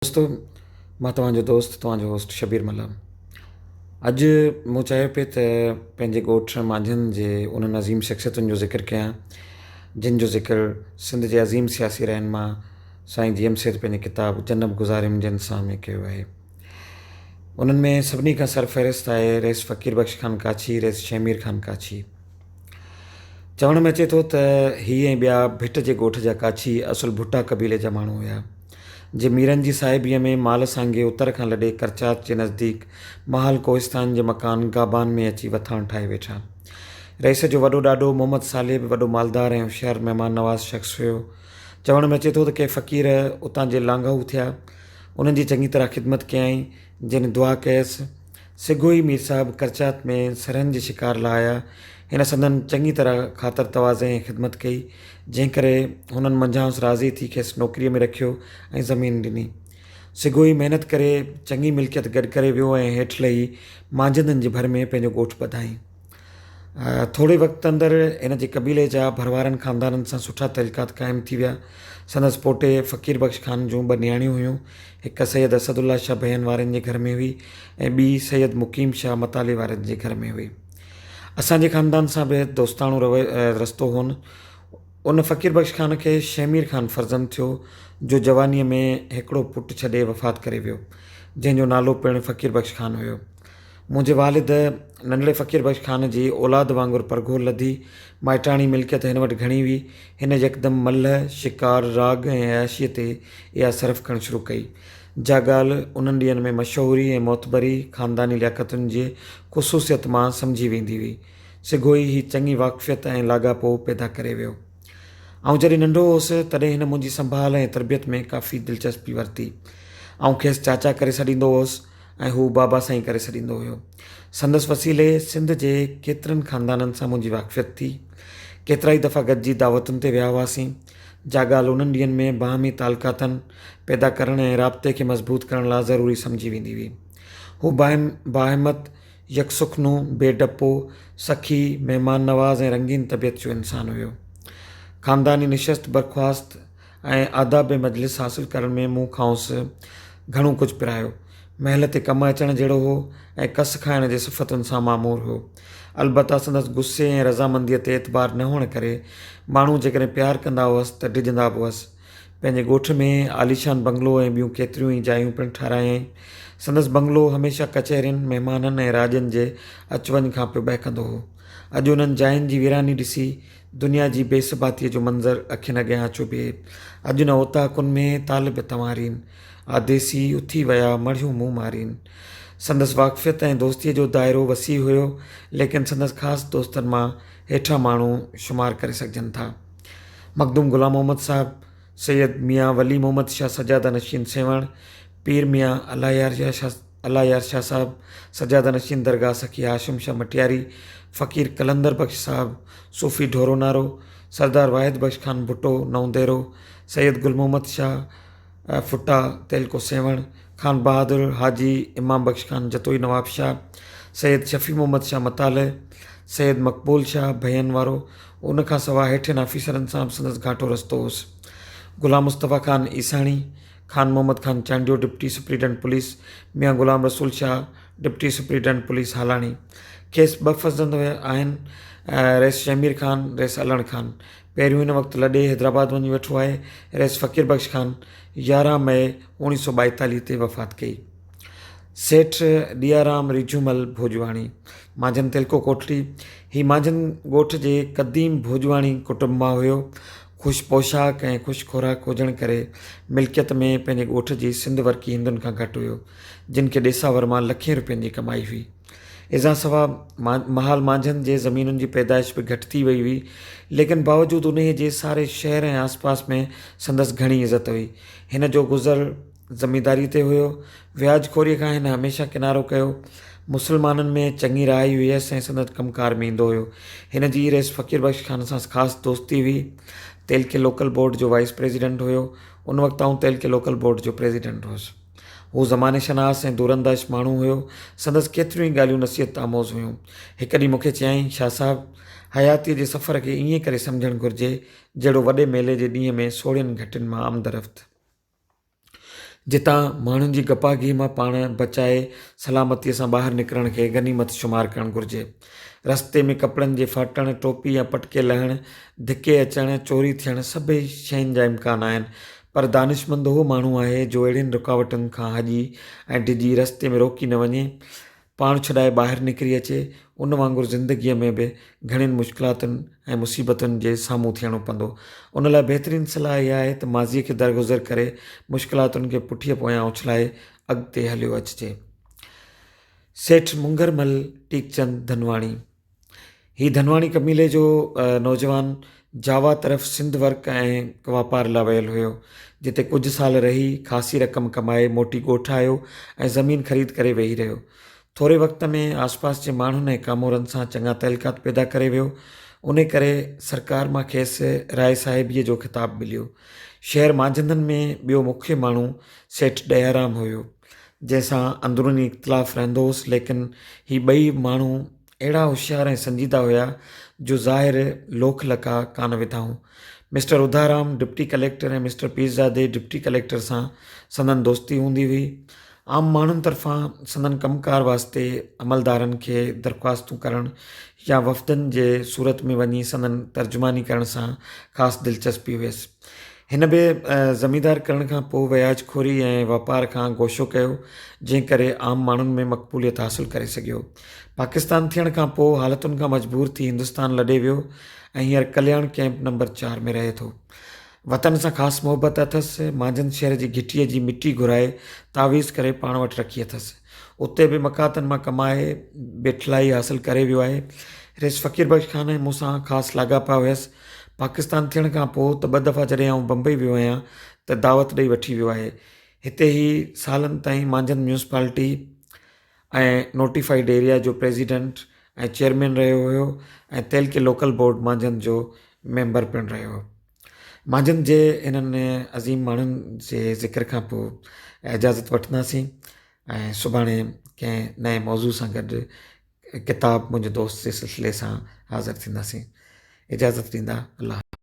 دوستو مان توهان جو دوست توهان جو هوسٽ شبير ملاح اڄ مون چاهيو پئي ته پنهنجي ڳوٺ مانجهند جي انهن عظيم شخصيتن جو ذڪر ڪيان جن جو ذڪر سنڌ جي عظيم سياسي رهنما سائين جي ايم سيد پنهنجي ڪتاب جنم گذاريم جن سان ۾ ڪيو آهي انهن ۾ سڀني کان سرفهرست آهي رئيس فقير بخش خان ڪاڇي رئيس شهمير خان ڪاڇي چوڻ ۾ اچي ٿو ته هي ۽ ٻيا ڀٽ جي ڳوٺ جا ڪاڇي اصل ڀٽا قبيلي جا ماڻهو هيا، جي ميرن جي صاحبيء ۾ مال سانگي اتر کان لڏي ڪرچات جي نزديڪ محال ڪوهستان جي مڪان گابان ۾ اچي وٿاڻ ٺاهي ويٺا. رئيس جو وڏو ڏاڏو محمد صالح به وڏو مالدار ۽ هوشيار مهمان نواز شخص هيو. چوڻ ۾ اچي ٿو ته ڪي فقير اتان جي لانگهائو ٿيا، انهن جي چڱي طرح خدمت ڪيائين، جن دعا ڪيس. سگهو ئي مير صاحب ڪرچات ۾ سرهن جي شڪار لاء آيا. هن سندن چڱي طرح خاطر تواضع ۽ خدمت ڪئي، جنهن ڪري هنن منجهانئس راضي ٿي کيس نوڪريء ۾ رکيو ۽ زمين ڏني. سگهو ئي محنت ڪري چڱي ملڪيت گڏ ڪري ويو ۽ هيٺ لهي مانجهندن جي ڀر ۾ پنهنجو ڳوٺ ٻڌائين. ٿوري وقت اندر هن جي قبيلي جا ڀروارن خاندانن سان سٺا تعلقات قائم ٿي ويا. سندس پوٽي فقير بخش خان جون ٻه نياڻيون هيون. هڪ سيد اسد الله شاهه ڀين وارن جي گهر ۾ هئي ۽ ٻي سيد مقيم شاهه متالي وارن جي گهر ۾ هئي. اسان جي خاندان سان به دوستاڻو رستو هون. ان فقير بخش خان کي شهمير خان فرزند ٿيو، جو جوانيء ۾ هڪڙو پٽ ڇڏي وفات ڪري ويو، جنهن جو نالو پڻ فقير بخش خان هيو. منهنجي والد ننڍڙي فقير بخش خان جي اولاد وانگر پرگهور لڌي. مائٽاڻي ملڪيت هن وٽ گهڻي هئي. هن يڪدم ملهه، شڪار، راڳ ۽ عياشيء تي اها صرف ڪرڻ شروع ڪئي، جا ڳالهه انهن ڏينهن ۾ مشهوري ۽ معتبري خانداني لياقتن جي خصوصيت مان سمجهي ويندي هئي. سگهو ئي هي چڱي واقفيت ۽ لاڳاپو پيدا ڪري ويو. آئون جڏهن ننڍو هوس، تڏهن هن منهنجي سنڀال ۽ تربيت ۾ ڪافي دلچسپي ورتي. آئون کيس چاچا ڪري سڏيندو هوس. ۽ هو بابا سائين ڪري سڏيندو هيو. سندس وسيلي سنڌ جي ڪيترن خاندانن سان منهنجي واقفيت ٿي. ڪيترائي دفعا گڏجي دعوتن تي ويا هئاسين، جا ڳالهه انهن ڏينهن ۾ باهمي تعلقاتن پيدا ڪرڻ ۽ رابطي کي مضبوط ڪرڻ لاء ضروري سمجهي ويندي هئي. هو باهمت، يڪسخنو، بي ڊپو، سخي، مهمان نواز ۽ رنگين طبيعت جو انسان هيو. خانداني نشست برخواست ۽ آداب مجلس حاصل ڪرڻ ۾ مون کانئس گهڻو ڪجهه پرايو. مهل تي ڪم اچڻ جهڙو هو ۽ ڪس کائڻ جي صفتن سان معمور هو. البته سندس غصي ۽ رضامنديء تي اعتبار نه هئڻ ڪري ماڻهو جيڪڏهن پيار ڪندا هئس ته ڊڄندا به هئس. پنهنجي ڳوٺ ۾ عاليشان بنگلو ۽ ٻيون ڪيتريون ئي جايون پڻ ٺهرايائين. سندس بنگلو هميشه ڪچهرين، مهمانن ۽ راڄن جي اچ وڃ کان پيو ٻهڪندو هو. اڄ انهن جاين جي ويراني ڏسي دنيا جي بي ثباتيء جو منظر اکين اڳيان اچيو بيهي. اڄ نه اوطاقن ۾ طالب تنوارين، آديسي اٿي ويا مڙهيون منهن مارين. سندس واقفيت ۽ دوستيء جو دائرو وسيع هيو، ليڪن سندس خاص دوستن مان هيٺان ماڻهو شمار ڪري سگهجن ٿا. مخدوم غلام محمد صاحب، سيد ميان ولي محمد شاهه سجاده نشين سيوهڻ، پير ميان الله يار الله يار شاهه صاحب، سجاده نشين درگاهه سخي هاشم شاهه مٽياري، فقير قلندر بخش صاحب، صوفي ڍورو نارو، سردار واحد بخش خان ڀٽو، نئون ديرو، سيد گل محمد شاهه ڦٽا، تعلقو سيوهڻ، خان بهادر حاجي امام بخش خان جتوئي نواب شاهه، سيد شفيع محمد شاهه متاله، سيد مقبول شاهه ڀين وارو، ان کان سواء هيٺين آفيسرن سان به سندس گهاٽو رستو هوس. Ghulam Mustafa Khan Isani, Khan Muhammad Khan Chandio deputy superintendent police, Mian Ghulam Rasool Shah deputy superintendent police Halani. کيس ٻه فرزند آهن، رئيس شهمير خان، رئيس علڻ خان. پهريون هن وقت لڏي حيدرآباد وڃي ويٺو آهي. رئيس فقير بخش خان 11 مئي 1942 تي وفات ڪئي. سيٺ ڏيارام ريجهومل ڀوڄواڻي، مانجهند تعلقو ڪوٽڙي، هي مانجهند ڳوٺ جي قديم ڀوڄواڻي ڪٽنب مان هيو. خوش پوشاڪ ۽ خوش خوراڪ هجڻ ڪري ملڪيت ۾ پنهنجي ڳوٺ جي سنڌ ورڪي هندن کان گهٽ هيو، جن کي ڏيساور مان لکين روپين جي ڪمائي هئي. ازانسواء محال مانجهند جي زمينن جي پيدائش به گهٽ ٿي وئي هئي، ليڪن باوجود انهيء جي ساري شهر ۽ آسپاس ۾ سندس گهڻي عزت هئي. هن جو گذر زمينداريء تي هيو. وياج خوريء کان هن هميشه ڪنارو ڪيو. مسلمانن ۾ چڱي رهائي هيس ۽ سندس ڪم ڪار ۾ ايندو هيو. هن جي رئيس فقير بخش خان سان خاص دوستي هئي. تعلقي لوڪل بورڊ جو وائيس پريزيڊنٽ هيو. ان وقت آئون تعلقي لوڪل بورڊ جو پريزيڊنٽ هوس. هو زماني شناس ۽ دورانديش ماڻهو هيو. سندس ڪيتريون ئي ڳالهيون نصيحت آموز هيون. هڪ ڏينهن مون کي چيائين، شاهه صاحب! حياتيء جي سفر کي ائين ڪري سمجهڻ گهرجي، جهڙو وڏي ميلي جي ڏينهن ۾ سوڙهين گهٽين مان آمدرفت. جتان ماڻهن جي گپاگيهه مان پاڻ بچائي سلامتيء سان ٻاهر نڪرڻ کي غنيمت شمار ڪرڻ گهرجي. رستي ۾ ڪپڙن جي ڦاٽڻ، ٽوپي يا پٽڪي لهڻ، ڌڪي اچڻ، چوري ٿيڻ سڀئي شين جا امڪان آهن، پر دانشمند اهو ماڻهو آهي جو اهڙين رڪاوٽن کان هڄي ۽ ڊڄي رستي ۾ روڪي نه وڃي. پاڻ ڇڏائي ٻاهر نڪري اچي، ان وانگر زندگيء ۾ به گهڻين مشڪلاتن ۽ مصيبتن جي سامهون ٿيڻو پوندو. ان لاء بهترين صلاح اها آهي ته ماضيء کي درگذر ڪري، مشڪلاتن کي پٺيء پويان اڇلائي اڳتي هليو اچجي. سيٺ منگهرمل ٽيڪچند ڌنواڻي، هي ڌنواڻي قبيلي جو نوجوان جاوا طرف سنڌ ورڪ ۽ واپار لاء ويل هيو، جتي ڪجهه سال رهي خاصي رقم ڪمائي موٽي ڳوٺ آيو ۽ زمين خريد ڪري ويهي رهيو. ٿوري وقت ۾ آسپاس جي ماڻهن ۽ ڪامورن سان چڱا تعلقات پيدا ڪري ويو، انهي ڪري سرڪار مان کيس راء صاحبيء جو خطاب مليو. شهر مانجهندن ۾ ٻيو مکيه ماڻهو سيٺ ڏيارام هيو، جنهن سان اندروني اختلاف رهندو هوس، ليڪن هي ٻئي ماڻهو اهڙا هوشيار ۽ سنجيده هيا جو ظاهر لوک لقاء ڪانه وڌائون. Mister Udharam deputy collector ۽ mister Pirzadey deputy collector سان سندن دوستي هوندي هئي. عام ماڻهن طرفان سندن ڪم ڪار واسطي عملدارن کي درخواستون ڪرڻ يا وفدن جي صورت ۾ وڃي سندن ترجماني ڪرڻ سان خاص دلچسپي هيس. هن به زميندار ڪرڻ کان پوء وياج خوري ۽ واپار کان گوشو ڪيو، جنهن ڪري عام ماڻهن ۾ مقبوليت حاصل ڪري سگهيو. پاڪستان ٿيڻ کان پوء حالتن کان مجبور ٿي هندستان لڏي ويو ۽ هينئر ڪلياڻ ڪئمپ نمبر چار ۾ رهي ٿو. وطن سان خاص محبت اٿس. مانجهند شهر جي گهٽيء جي مٽي گهرائي تعويذ ڪري پاڻ وٽ رکي اٿس. اتي به مقاطن مان ڪمائي بيٺلائي حاصل ڪري ويو آهي. رئيس فقير بخش خان ۽ مون سان خاص لاڳاپا هيس. پاڪستان ٿيڻ کان پوء ته ٻه دفعا جڏهن آئون بمبئي ويو آهيان ته دعوت ڏئي وٺي ويو آهي. هتي هي سالن تائين مانجهند ميونسپالٽي ۽ نوٽيفائيڊ ايريا جو پريزيڊنٽ ۽ چيئرمين رهيو هيو ۽ تعلقي لوڪل بورڊ مانجهند جو ميمبر پڻ رهيو. مانجهند جي انهن عظيم ماڻهن جي ذڪر کان پوء اجازت وٺنداسين ۽ سڀاڻي ڪنهن نئين موضوع سان گڏ ڪتاب منهنجو دوست جي سلسلي سان حاضر ٿينداسين. اجازت ڏيندا. الله.